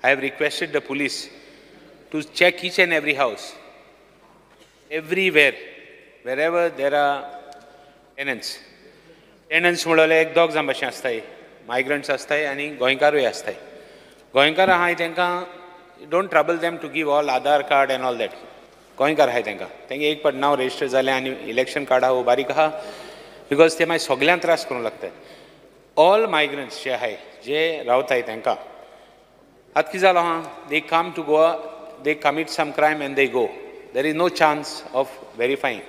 I have requested the police to check each and every house, everywhere, wherever there are tenants. Tenants म्हणल्यार एक दोग जाण भाशेन आसताय, मायग्रंट्स आसताय आनी गोंयकारूय आसताय. गोंयकार आहाय तांकां don't trouble them to give all Aadhaar card and all that. गोंयकार आहाय तांकां, तांकां एक पाट नांव रजिस्टर जालें आनी इलेक्शन कार्ड आहा बारीक आहा, because ते मागीर सगल्यांक त्रास करूंक लागतात. ऑल मायग्रंट्स जे आहाय जे रावताय तांकां आतां कितें जालो आहा, they come to Goa, they commit some crime and they go. There is no chance of verifying.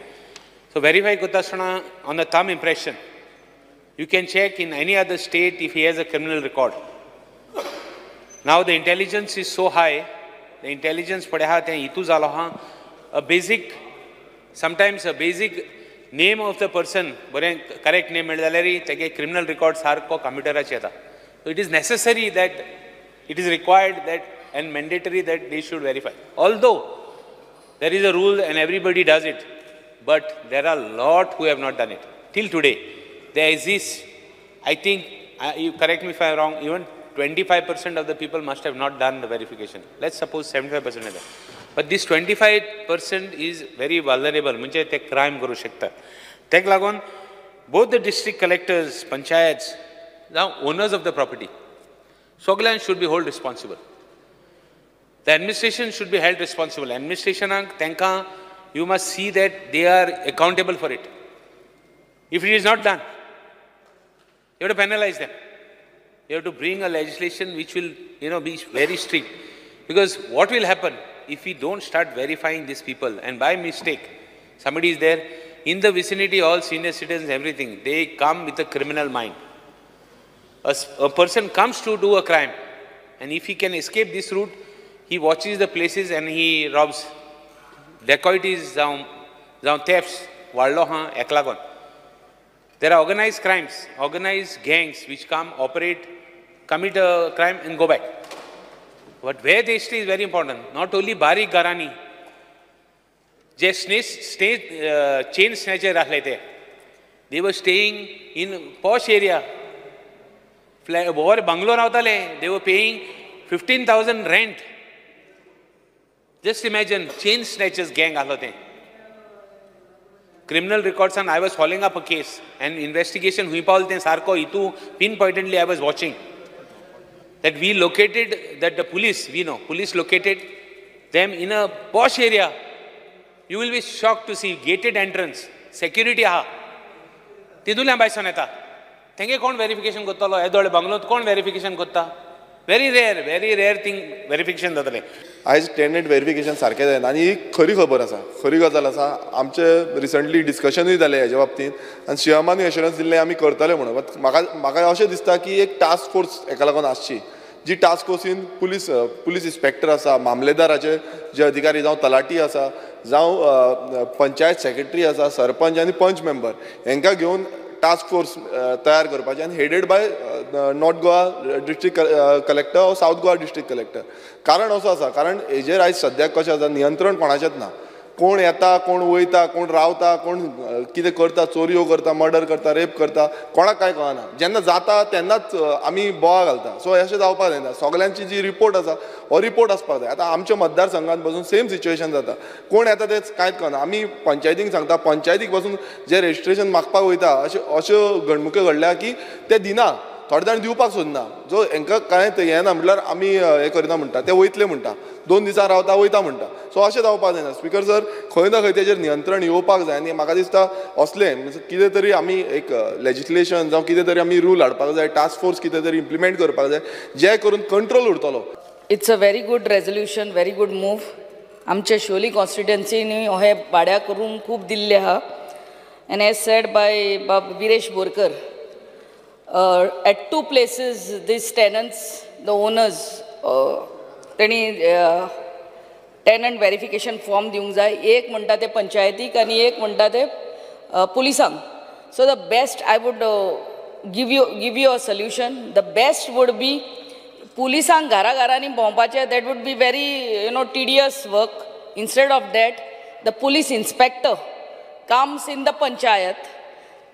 So verify करता आसतना on the thumb impression you can check in any other state if he has a criminal record. Now the intelligence is so high, the intelligence पळय आहा तें हितू जालो आहा, a basic, sometimes a basic name of the person बरें correct नेम मेळ्ळें जाल्यार तेगे क्रिमिनल रिकॉर्ड सारको कंप्युटराचेर येता. So it is necessary that it is required that and mandatory that they should verify. Although there is a rule and everybody does it, but there are lot who have not done it. Till today, there exists, I think, you correct me if I am wrong, even 25% of the people must have not done the verification. Let's suppose 75% of them. But this 25% is very vulnerable, म्हणजे ते crime करू शकतात. तेका लागून both the district collectors, panchayats, जावं owners of the property, सगल्यांक should be hold responsible. The administration should be held responsible. Administrationाक तांकां you must see that they are accountable for it. If it is not done, you have to penalize them. You have to bring a legislation which will, you know, be very strict. Because what will happen if we don't start verifying these people, and by mistake, somebody is there in the vicinity, all senior citizens, everything, they come with a criminal mind. A person comes to do a crime, and if he can escape this route, he watches the places and he robs. Dacoities, जावं thefts, वाडलो हा हेका लागून. There are organized crimes, organized gangs which come, operate, commit a crime and go back. But where they stay is very important. Not only बारीक घरांनी, जे chain स्नॅचर आसले ते, they were staying in posh area. बरे bungalow रावताले, they were paying 15,000 rent. Just imagine, chain snatchers gang आसलो तें. Criminal records, and I was following up a case and investigation हुंय पावलें तें सारको हितू pinpointedly I was watching. That we located, that the police, we know, police located them in a posh area. You will be shocked to see gated entrance, security आहा. तितूंतल्यान भायसान येता. तेंगे कोण verification करतलो? येदोळ बंगलोत कोण वेरिफिकेशन करता? Very rare thing verification जातलें. आयज टेनंट वेरिफिकेशन सारकें जायना आनी ही खरी खबर आसा, खरी गजाल आसा. आमचें रिसंटली डिस्कशनूय जालें हेज्या बाबतींत आनी सीएमानूय एश्योरन्स दिल्लें आमी करतले म्हणून. बट म्हाका अशें दिसता की एक टास्क फोर्स हेका लागून आसची, जी टास्क फोर्सीन पुलीस इन्स्पेक्टर आसा, मामलेदाराचे जे अधिकारी जावं तलाठी आसा, जावं पंचायत सेक्रेटरी आसा, सरपंच आनी पंच मेंबर हेंकां घेवन टास्क फोर्स तयार करपाची आनी headed by North Goa district collector or South Goa district collector. कारण असो आसा, कारण हेजेर आयज सद्याक कशें आसा, नियंत्रण कोणाचेंच ना. कोण येता, कोण वयता, कोण रावता, कोण कितें करता, चोरयो करता, मर्डर करता, रेप करता, कोणाक कांय कळना. जेन्ना जाता तेन्नाच आमी बोवा घालता. सो अशें जावपाक जायना. सगल्यांची जी रिपोर्ट आसा हो रिपोर्ट आसपाक जाय. आतां आमच्या मतदारसंघात बसून सेम सिच्युएशन जाता, कोण येता तें कांयच कळना. आमी पंचायतीक सांगता, पंचायतीक बसून जे रजिस्ट्रेशन मागपाक वयता अश्यो घडणुको घडल्या की ते दिना, थोडे जाण दिवपाक सोदना. जो हेंकां कांय येना म्हटल्यार आमी हें करिना म्हणटा, ते वयतले म्हणटा, 2 दिसां रावता वयता म्हणटा. सो अशें जावपाक जायना. स्पीकर सर, खंय ना खंय तेजेर नियंत्रण येवपाक जाय आनी म्हाका दिसता असलें कितें तरी आमी एक लेजिस्लेशन जावं कितें तरी आमी रूल हाडपाक जाय, टास्क फोर्स कितें तरी इम्प्लिमेंट करपाक जाय, जे करून कंट्रोल उरतलो. It's a very good resolution, very good move. आमचे शिवोली कॉन्स्टिट्युएन्सीनी हे भाड्या करून खूब दिल्ले आहा. And as said by बाब Viresh Borkar, at 2 places these tenants, the owners, तेणी tenant verification form दिवंक जाय. एक म्हणटा ते पंचायतीक आनी एक म्हणटा ते पुलिसांक. So the best I would give you a solution. The best would be पुलिसांक घरा घरांनी भोंवपाचें, that would be very, you know, tedious work. Instead of that, the police inspector comes in the panchayat.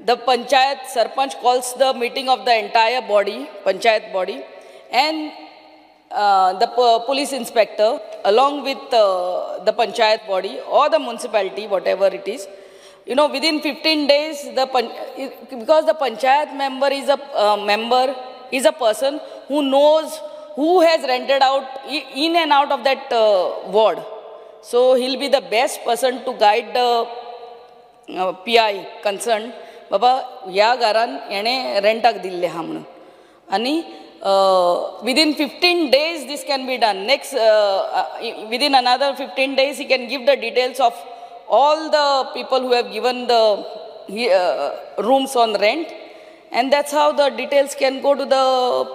The panchayat sarpanch calls the meeting of the entire body, panchayat body, and the police inspector along with the panchayat body or the municipality, whatever it is, you know, within 15 days, because the panchayat member is a member, is a person who knows who has rented out in and out of that ward. So he'll be the best person to guide the PI concerned. Baba, ह्या घरान हेणे रेंटाक दिल्ले आहा म्हणून. आनी within 15 days this can be done. Next, within another 15 days he can give the details of all the people who have given the rooms on rent, and that's how the details can go to the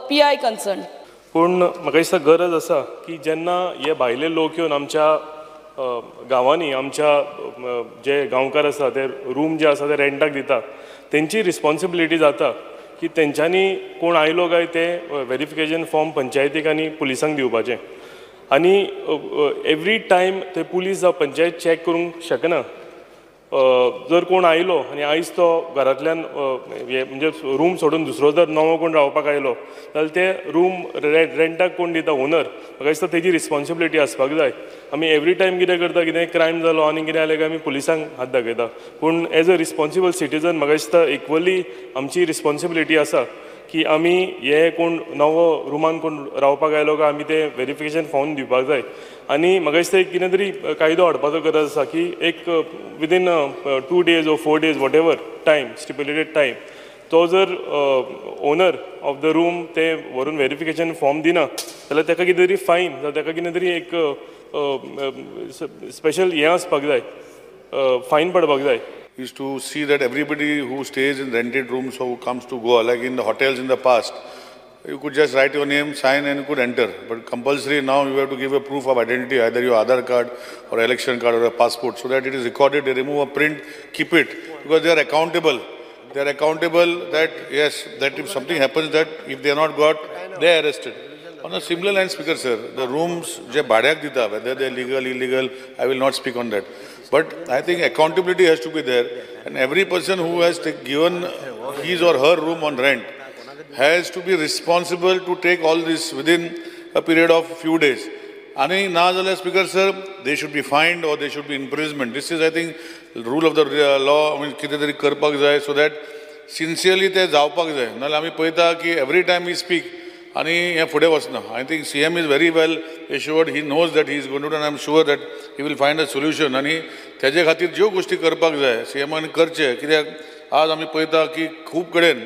PI concerned. पूण म्हाका दिसता गरज आसा की जेन्ना हे भायले लोक येवन आमच्या गांवांनी आमच्या जे गांवकार आसा ते रूम जे आसा ते रेंटाक दिता तेंची रिस्पॉन्सिबिलिटी जाता की तेंच्यांनी कोण आयलो काय ते वेरिफिकेशन फॉर्म पंचायतीक आनी पुलिसांक दिवपाचें. आनी एवरी टायम ते पुलीस जावं पंचायत चॅक करूंक शकना. जर कोण आयलो आनी आयज तो घरांतल्यान म्हणजे रूम सोडून दुसरो जर नवो कोण रावपाक आयलो जाल्यार ते रूम रेंटाक कोण दिता ओनर, म्हाका दिसता तेजी रिस्पॉन्सिबिलिटी आसपाक जाय. आमी एवरी टायम कितें करता, कितें क्रायम जालो आनी कितें जालें काय आमी पुलिसांक हात दाखयता, पूण एज अ रिस्पॉन्सिबल सिटीजन म्हाका दिसता इक्वली आमची रिस्पॉन्सिबिलिटी आसा की आमी हे कोण नवो रुमान कोण रावपाक आयलो काय आमी ते वेरिफिकेशन फॉर्म दिवपाक जाय. आनी म्हाका दिसता एक कितें तरी कायदो हाडपाचो गरज आसा की एक within 2 days or 4 days whatever time stipulated time तो जर ओनर ऑफ the room ते व्हरून वेरिफिकेशन फॉर्म दिना जाल्यार ताका कितें तरी फायन जावं ताका कितें तरी एक स्पेशल हें आसपाक जाय, फायन पडपाक जाय. Is to see that everybody who stays in rented rooms or who comes to Goa, like in the hotels in the past, you could just write your name, sign and you could enter. But compulsory now you have to give a proof of identity, either your Aadhaar card or election card or a passport, so that it is recorded, they remove a print, keep it, because they are accountable. They are accountable that, yes, that if something happens, that if they are not got, they are arrested. On a similar line, Speaker sir, the rooms, je bhadyak dita, whether they are legal, illegal, I will not speak on that. But I think accountability has to be there, and every person who has given his or her room on rent has to be responsible to take all this within a period of few days. Ani na jale, Speaker sir, they should be fined or they should be imprisonment. This is, I think, rule of the law. I mean, kite tari karpak jai, so that sincerely te javpak jai. Nal ami payta ki every time we speak, आनी हें फुडें वचना. I think CM is very well assured, he knows that he is going to, and I am sure that he will find a solution. आनी तेजे खातीर ज्यो गोश्टी करपाक जाय सीएमान करचे, कित्याक आज आमी पळयता की खूब कडेन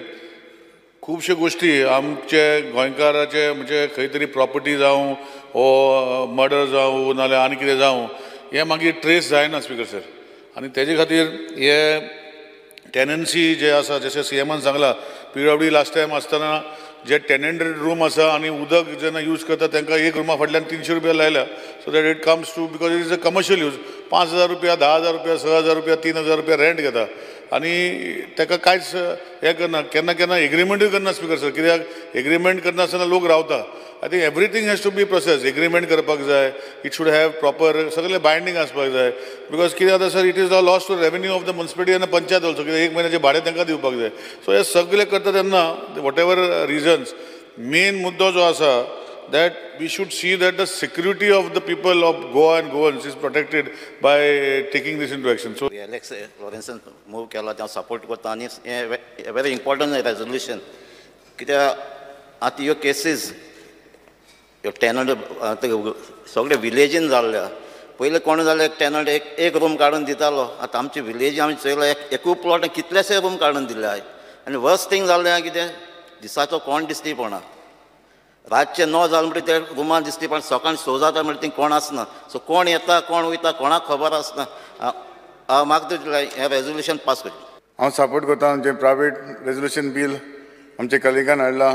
खुबश्यो गोश्टी आमचे गोंयकाराचे म्हणजे खंय तरी प्रॉपर्टी जावं वो मर्डर जावं नाजाल्यार आनी कितें जावं, हें मागीर ट्रेस जायना स्पीकर सर. आनी तेजे खातीर हे टेनन्सी जे आसा, जशें सीएमान सांगलां, पीडब्ल्यूडी लास्ट टायम आसतना जे टेनंटेड रूम आसा आनी उदक जेन्ना यूज करता तांकां एक रुमा फाटल्यान 300 रुपया लायल्या, so that it comes to, because it is a commercial use. 5,000 रुपया, 10,000 रुपया, 6,000 रुपया, 3,000 रुपया रेंट घेता आनी ताका कांयच हें करना, केन्ना केन्ना एग्रीमेंटूय करना स्पीकर सर, कित्याक एग्रीमेंट करनासतना लोक रावता. I think everything has to be process, agreement करपाक जाय, it should have proper सगळें बायंडींग आसपाक जाय, because कितें जाता sir, it is the loss to revenue of the municipality आनी पंचायत ऑल्सो, कित्याक एक म्हयन्याचें भाडें तांकां दिवपाक जाय. सो हे सगळें करता तेन्ना what ever reasons, main मुद्दो जो आसा that we should see that the security of the people of Goa and Goans is protected by taking this into action. So Alex लॉरेन्सान move केला तें हांव सपोर्ट करता आनी हें व्हेरी इम्पॉर्टंट रेजोल्युशन, कित्याक आतां ह्यो केसीस ह्यो टेनंट सगळे विलेजीन जाल्ल्या. पयलीं कोण जाल्यार टेनंट एक रूम काडून दितालो, आतां आमचे विलेजी आमी चोयला एकूय प्लॉट कितलेशे रूम काडून दिले आहाय. आनी वर्स्ट थींग जाल्लें कितें, दिसाचो कोण दिसती पडना, रातचें 9 जालें म्हणटकीर ते रुमान दिसती पण सकाळीं 6 जाता म्हणल्यार थंय कोण आसना. सो कोण येता कोण वयता कोणाक खबर आसना. हांव मागता हें रेजोल्युशन पास करचें. हांव सपोर्ट करता आमचें प्रायवेट रेजोल्युशन बील आमचे कलिगान हाडलां,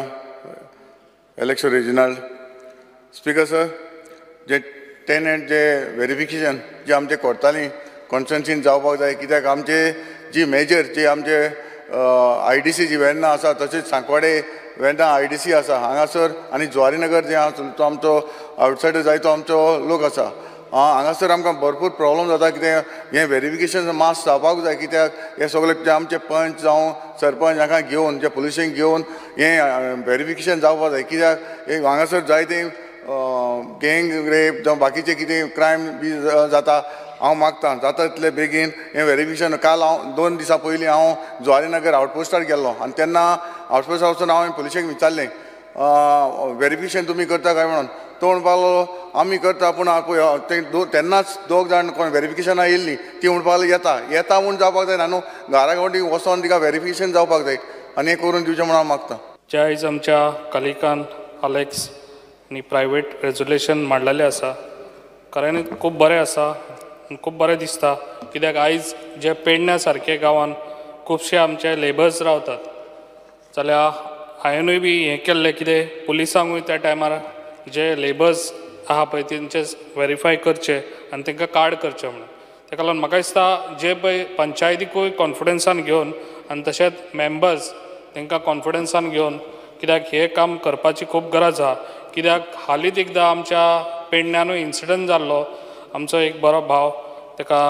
एलेक्स रेजिनाल्ड. स्पीकर सर, जे टेनंट जे वेरिफिकेशन जे आमचें करतालीं कॉन्स्टिट्युएन्सीन जावपाक जाय, कित्याक आमचे जी मेजर जी आमचे IDC जी वेर्ना आसा, तशेंच सांकवाडे वेर्ना IDC आसा हांगासर, आनी जुवारीनगर जे आसा तो आमचो आवटसायडर जायतो आमचो लोक आसा हांगासर आमकां भरपूर प्रॉब्लम जाता. कितें हें वेरिफिकेशन मास जावपाक जाय, कित्याक हे सगळे जे आमचे पंच जावं सरपंच हांकां घेवन जे पुलिशेंक घेवन हें वेरिफिकेशन जावपाक जाय, कित्याक हांगासर जायते गँग रेप जावं बाकीचे कितें क्रायम बी जाता. हांव मागता जाता तितले बेगीन हें वेरिफिकेशन. काल हांव 2 दिसां पयलीं हांव जुवारीनगर आवटपोस्टार गेल्लो आनी तेन्ना आवटपोस्टार वचून हांवें पुलिशेक विचारलें वेरिफिकेशन तुमी करता काय म्हणून. तो म्हणपाक लागलो आमी करता, पूण ते तेन्नाच 2 जाण कोण वेरिफिकेशनाक येयल्लीं ती म्हणपाक लागली येता येता म्हूण जावपाक जायना न्हू, घरा गांवठी वचोन तिका वेरिफिकेशन जावपाक जाय आनी हें करून दिवचें म्हूण हांव मागता. जे आयज आमच्या कलिकान अलेक्स आनी प्रायवेट रेजोल्युशन मांडलेलें आसा, खऱ्यांनी खूब बरें आसा आनी खूब बरें दिसता, कित्याक आयज जे पेडण्या सारके गांवान खुबशे आमचे लेबर्स रावतात, जाल्यार हांवेनूय बी हें केल्लें कितें पुलिसांकूय त्या टायमार जे लेबर्स आहा पळय तेंचे वेरीफाय करचे आनी तांकां कार्ड करचें म्हणून. ताका लागून म्हाका दिसता जे पळय पंचायतीकूय कॉन्फिडन्सान घेवन आनी तशेंच मेंबर्स तांकां कॉन्फिडन्सान घेवन, कित्याक हें काम करपाची खूब गरज आहा. कित्याक हालींच एकदां आमच्या पेडण्यानूय इन्सिडंट जाल्लो, आमचो एक बरो भाव ताका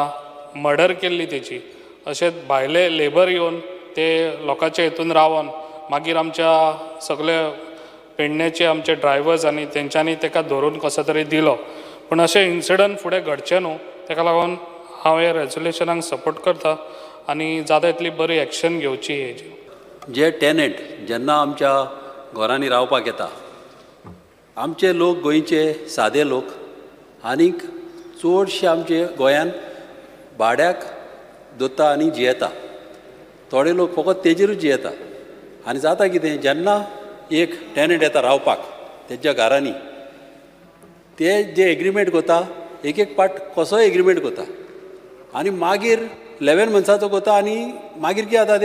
मर्डर केल्ली तेची, अशेंच भायले लेबर येवन ते लोकांचे हितून रावन मागीर आमच्या सगळे पेडण्याचे आमचे ड्रायवर्स आनी तेंच्यांनी ताका धरून कसो तरी दिलो. पूण अशें इन्सिडंट फुडें घडचें न्हू, ताका लागून हांव ह्या रेजोल्युशनाक सपोर्ट करता आनी जाता तितली बरी एक्शन घेवची हेजी. जे टेनंट जेन्ना आमच्या घरांनी रावपाक येता, आमचे लोक गोंयचे सादे लोक आनीक चडशे आमचे गोंयान भाड्याक दवरता आनी जियेता. थोडे लोक फकत तेजेरूच जियेता आनी जाता कितें, जेन्ना एक टेनंट येता रावपाक तेज्या घरांनी, ते जे एग्रीमेंट करता एक एक पाट कसोय एग्रीमेंट करता आनी मागीर 11 मंथ्साचो करता आनी मागीर कितें जाता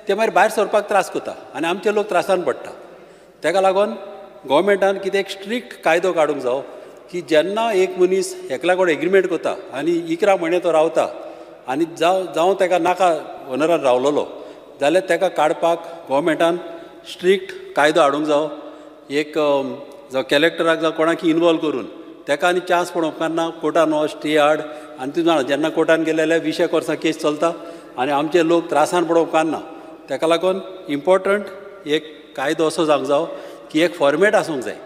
ते मागीर भायर सरपाक त्रास करता आनी आमचे लोक त्रासान पडटा. ताका लागून गोवोरमेंटान कितें एक स्ट्रिक्ट कायदो काडूंक जावो की जेन्ना एक मनीस एकल्या कडेन एग्रीमेंट करता आनी 11 म्हयने तो रावता आनी जावं ताका नाका ओनरान रावलेलो जाल्यार ताका काडपाक गोवोरमेंटान स्ट्रिक्ट कायदो हाडूंक जावो. एक जावं कलेक्टराक जावं कोणाक इनवॉल्व करून ताका आनी चान्स पडोवंक उपकारना कोर्टान वच स्टे हाड आनी तूं जाणा जेन्ना कोर्टान गेले जाल्यार 20 वर्सां केस चलता आनी आमचे लोक त्रासान पडोवंक उपकारना. ताका लागून इम्पोर्टंट एक कायदो असो जावंक जावो की एक फॉर्मेट आसूंक जाय,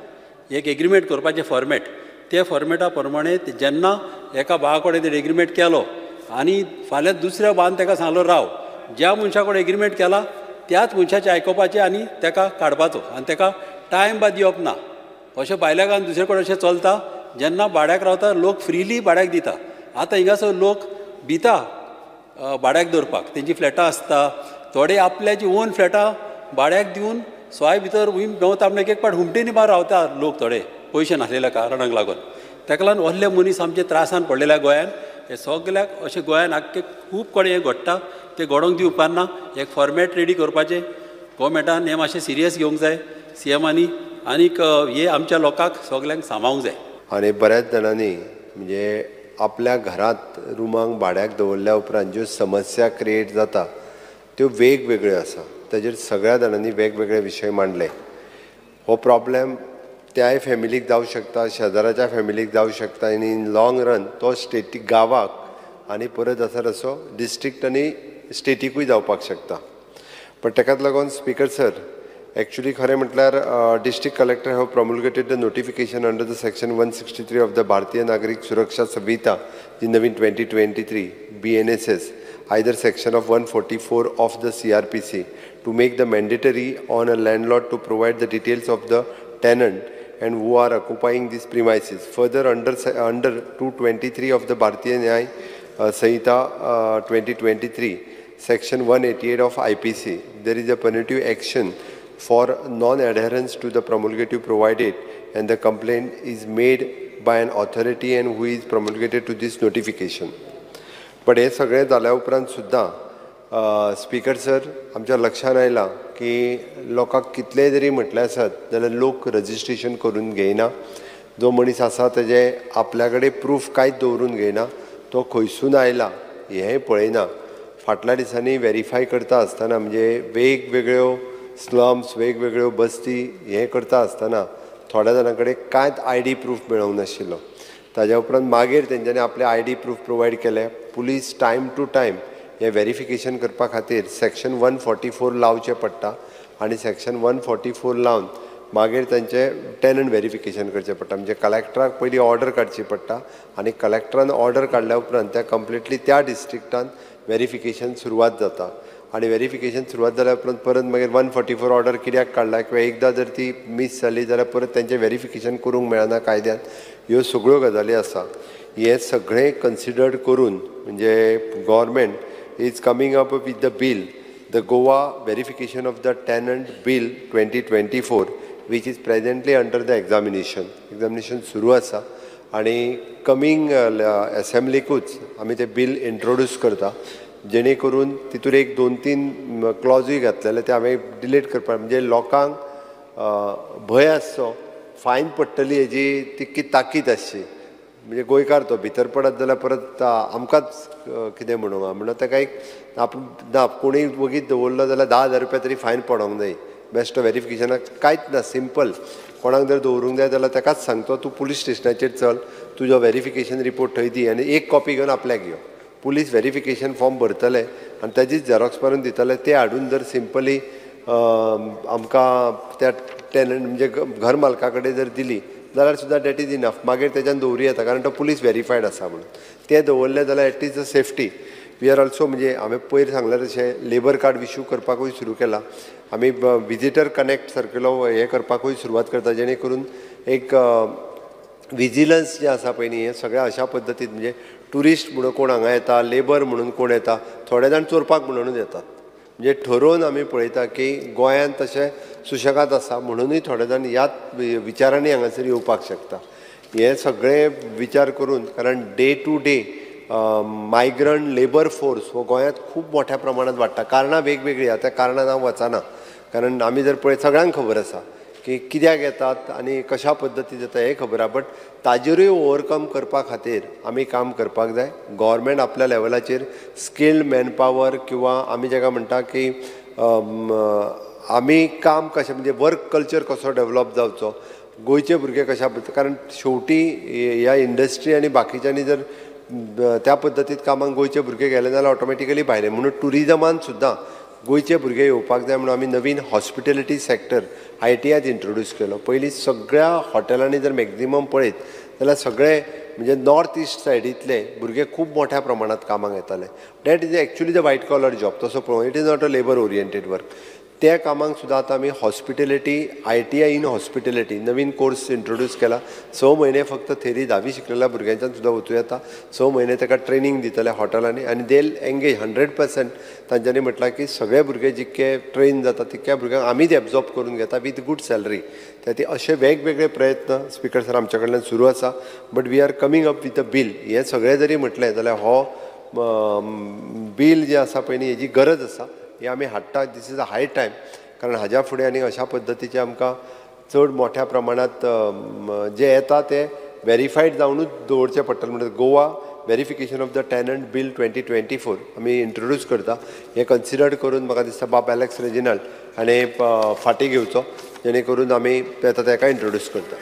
एक एग्रीमेंट करपाचें फॉर्मेट, ते फॉर्मेटा प्रमाणे जेन्ना एका भावा कडेन तेणें एग्रीमेंट केलो आनी फाल्यां दुसऱ्या भावान ताका सांगलो राव, ज्या मनशा कडेन एग्रीमेंट केला त्याच मनशाचें आयकुपाचें आनी ताका काडपाचो आनी ताका टायम बा दिवप ना. अशें भायल्या गांवांत दुसरे कडेन अशें चलता, जेन्ना भाड्याक रावता लोक फ्रिली भाड्याक दिता. आतां हिंगासर लोक भिता भाड्याक दवरपाक, तेंची फ्लॅटां आसता, थोडे आपल्याची ओन फ्लॅटां भाड्याक दिवन सोय भितर भोंवता, म्हणल्यार एक एक पाट हुमटेनी बार रावता लोक थोडे पयशे नासलेल्या कारणाक लागून. ताका लागून व्हडले मनीस आमचे त्रासान पडलेल्या गोंयान, हे सगल्याक अशें गोंयान आख्खे खूब कडेन हें घडटा, तें घडोवंक दिवपाक ना. एक फॉर्मेट रेडी करपाचें गोवोरमेंटान हें मातशें सिरियस घेवंक जाय सीएमांनी आनीक हे आमच्या लोकांक सगल्यांक सांबाळूंक जाय. आनी बऱ्याच जाणांनी म्हणजे आपल्या घरांत रुमांक भाड्याक दवरल्या उपरांत ज्यो समस्या क्रिएट जाता त्यो वेगवेगळ्यो आसा, ताजेर सगळ्या जाणांनी वेगवेगळे विशय मांडले. हो प्रॉब्लेम त्याय फॅमिलीक जावं शकता, शेजाराच्या फॅमिलीक जावं शकता आनी इन लॉंग रन तो स्टेटीक गांवाक आनी परत आसा तसो डिस्ट्रिक्ट आनी स्टेटीकूय जावपाक शकता. पण ताकाच लागून स्पीकर सर एक्चुअली खरें म्हटल्यार district collector have promulgated the notification under the section 163 of the Bharatiya Nagarik Suraksha Sanhita ji Naveen 2023 BNSS either section of 144 of the CRPC to make the mandatory on a landlord to provide the details of the tenant and who are occupying these premises. Further, under 223 of the Bharatiya Nyay Sanhita 2023, section 188 of IPC, there is a punitive action for non-adherence to the promulgative provided and the complaint is made by an authority and who is promulgated to this notification. But हे सगळें जाल्या उपरांत सुद्दां speaker sir आमच्या लक्षान आयलां की लोकांक कितलें जरी म्हटलें आसत जाल्यार लोक रजिस्ट्रेशन करून घेयना. जो मनीस आसा तेजे आपल्या कडेन प्रूफ कांयच दवरून घेयना, तो खंयसून आयला हेंय पळयना. फाटल्या दिसांनी वेरीफाय करता आसतना म्हणजे वेगवेगळ्यो स्लम्स वेगवेगळ्यो बस्ती हें करता आसतना थोड्या जाणां कडेन कांयच I D proof मेळोंक नाशिल्लो. ताज्या उपरांत मागीर तेंच्यांनी आपले I D proof provide केले. पुलीस टायम टू टायम हें वेरिफिकेशन करपा खातीर सेक्शन 144 लावचें पडटा आनी सेक्शन 144 लावन मागीर तांचे टेनंट वेरिफिकेशन करचें पडटा. म्हणजे कलेक्टराक पयलीं ऑर्डर काडची पडटा आनी कलेक्टरान ऑर्डर काडल्या उपरांत त्या कंप्लिटली त्या डिस्ट्रिक्टान वेरिफिकेशन सुरवात जाता आनी वेरिफिकेशन सुरवात जाल्या उपरांत परत मागीर 144 ऑर्डर कित्याक काडला किंवा एकदां जर ती मीस जाली जाल्यार परत तेंचें वेरिफिकेशन करूंक मेळना कायद्यान. ह्यो सगळ्यो गजाली आसा. हें सगळें कन्सिडर्ड करून म्हणजे government is coming up with the bill, the Goa verification of the tenant bill 2024, which is presently under the examination. Examination सुरू आसा आनी कमींग एसेंब्लीकूच आमी तें बील इंट्रोड्यूस करता, जेणे करून तितूर एक 2-3 क्लॉजूय घातलेले ते हांवें डिलीट करपाक, म्हणजे लोकांक भंय आसचो फायन पडटली हेजी तितकी ताकीद आसची. म्हणजे गोंयकार तो भितर पडत जाल्यार परत आमकांच कितें म्हणूंक आहा, म्हणून ताका एक आपूण ना कोणूय वगीत दवरलो जाल्यार 10,000 रुपया तरी फायन पडोंक जाय. बेश्टो वेरिफिकेशनाक कांयच ना, सिंपल. कोणाक जर दवरूंक जाय जाल्यार ताकाच सांगतो तूं पुलीस स्टेशनाचेर चल, तुजो वेरिफिकेशन रिपोर्ट थंय दी आनी एक कॉपी घेवन आपल्याक यो. पुलीस वेरिफिकेशन फॉर्म भरतले आनी ताजीच झेरोक्स मारून दितले. ते हाडून जर सिंपली आमकां त्या टेनंट म्हणजे घर मालका कडेन जर दिली जाल्यार सुद्दां that is enough. मागीर तेज्यान दवरूं येता कारण तो पुलीस वेरीफायड आसा म्हणून. तें दवरलें जाल्यार at least a safety. We are also म्हणजे हांवें पयर सांगलें तशें लेबर कार्ड इशू करपाकूय सुरू केलां. आमी विजिटर कनेक्ट सारकेलो हें करपाकूय सुरवात करता, जेणे करून एक विजिलन्स जें आसा पळय न्ही हें सगळें अशा पद्दतीन, म्हणजे ट्युरिस्ट म्हणून कोण हांगा येता, लेबर म्हणून कोण येता, थोडे जाण चोरपाक म्हणूनच येतात. म्हणजे ठरोवन आमी पळयता की गोंयांत तशें सुशेगाद आसा म्हणुनूय थोडे जाण ह्याच विचारांनी हांगासर येवपाक शकता. हें सगळें विचार करून, कारण day to day migrant labour force हो गोंयांत खूब मोठ्या प्रमाणांत वाडटा. कारणां वेगवेगळीं आहा, त्या कारणान हांव वचना, कारण आमी जर पळयत सगळ्यांक खबर आसा की कित्याक येतात आनी कशा पद्दतीन येता हें खबर आहा. बट ताजेरूय ओवरकम करपा खातीर आमी काम करपाक जाय. गव्हर्मेंट आपल्या लेवलाचेर स्किल्ड मॅनपावर किंवा आमी जाका म्हणटा की आमी काम कशें म्हणजे वर्क कल्चर कसो डेवलप जावचो, गोंयचे भुरगे कशा पद्दतीन, कारण शेवटी ह्या इंडस्ट्री आनी बाकीच्यांनी जर त्या पद्दतीत कामाक गोंयचे भुरगे गेले जाल्यार ऑटोमॅटिकली भायले. म्हणून ट्युरिजमान सुद्दां गोंयचे भुरगे येवपाक जाय म्हणून आमी नवीन हॉस्पिटेलिटी सॅक्टर ITIत इंट्रोड्यूस केलो. पयलीं सगळ्या हॉटेलांनी जर मॅक्झिमम पळयत जाल्यार सगळे म्हणजे नॉर्थ इस्ट सायडींतले भुरगे खूब मोठ्या प्रमाणांत कामाक येताले. That is actually the white collar job, तसो पळोवंक it is not a labour oriented work. त्या कामाक सुद्दां आतां आमी hospitality ITI in hospitality Naveen course introduce केला. 6 म्हयने फक्त थेरी 10वी शिकलेल्या भुरग्यांच्यान सुद्दां वचूं येता. 6 म्हयने ताका ट्रेनींग दितले हॉटेलांनी आनी they engage 100%. तांच्यांनी म्हटलां की सगळे भुरगे जितके ट्रेन जाता तितक्या भुरग्यांक आमीच एब्जॉर्ब करून घेता विथ गूड सॅलरी. त्या खातीर अशे वेगवेगळे प्रयत्न स्पिकर सर आमच्या कडल्यान सुरू आसा. But we are coming up with a bill. हें सगळें जरी म्हटलें जाल्यार हो बील जें आसा पळय न्ही हेजी गरज आसा, हे आमी हाडटा. This is a high time, कारण हाज्या फुडें आनी अशा पद्दतीचे आमकां चड मोठ्या प्रमाणांत जे येता ते वेरीफायड जावनूच दवरचें पडटलें. म्हणटा Goa verification of the tenant bill 2024 आमी इंट्रोड्यूस करता. हें कन्सिडर करून म्हाका दिसता बाब एलेक्स रेजिनाल्ड हाणें फाटीं घेवचो, जेणे करून आमी आतां ताका इंट्रोड्यूस करता.